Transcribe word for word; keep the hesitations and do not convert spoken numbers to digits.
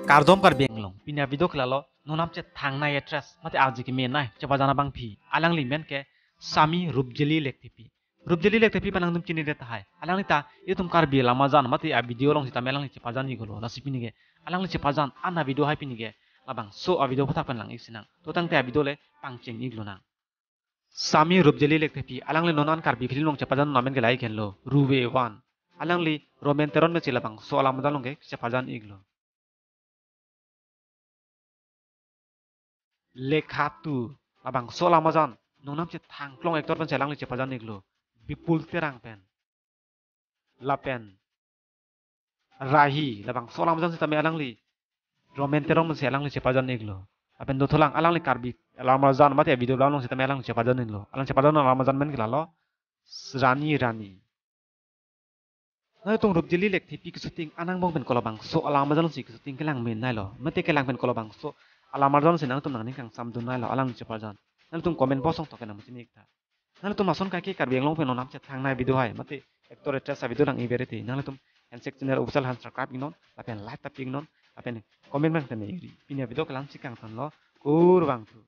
Kardom Karbi Anglong, pini a-video ke lalo, non nam chethangnei actress, mate arje kemenei, chepajan abangpi, alangli men ke Sami Rupjili Lekthepi. Rupjili Lekthepi pen nangtum chinine tahai. Alangli ta, itum Karbi alam ajan, mate a-video along sitame alangli chepajan iklo, lasi pini ke. Alangli chepajan, an a-video hai pini ke. Labangso a-video aphuthak pen lang-ik sinang. To tangte a-video le pangcheng iklonang. Sami Rupjili Lekthepi, alangli non an Karbi film along chepajan amen ke lahai henlo, Ruve One. Alangli Romen Teron mesi labangso alam ajan along ke chepajan iklo. Lekha Two, labangso alam ajan, non nam chethangklong actor pensi alangli chepajan iklo, Bipul Terang pen. Lapen Rahi, labangso alam ajan sitame alangli Romen Teron pensi alangli chepajan iklo. Lapen dothulang alangli Karbi alam ajan, mate video along sitame alangli chepajan iklo. Alang chepajan alam ajan men ke lalo, Rani Rani. Nangtum Rupjili Lekthepi keshooting anang angbong pen kolabangso alam ajan si keshooting kelang meneilo. Mate kelang pen kolabangso alam ajan si nangtum nangning kangsamdunneilo alang chepajan. Nangtum comment box along toke nang machini ik tha. Nangtum lason kaike Karbi Anglong pen non nam chethangnei video hai, mate actor actress a-video lang-ik bere te, nangtum handshake channel official han subscribe iknon, lapen like ta pi iknon, lapen comment bang tene iri. Pini a-video ke la-ansi kangtonlo, kurvangthu.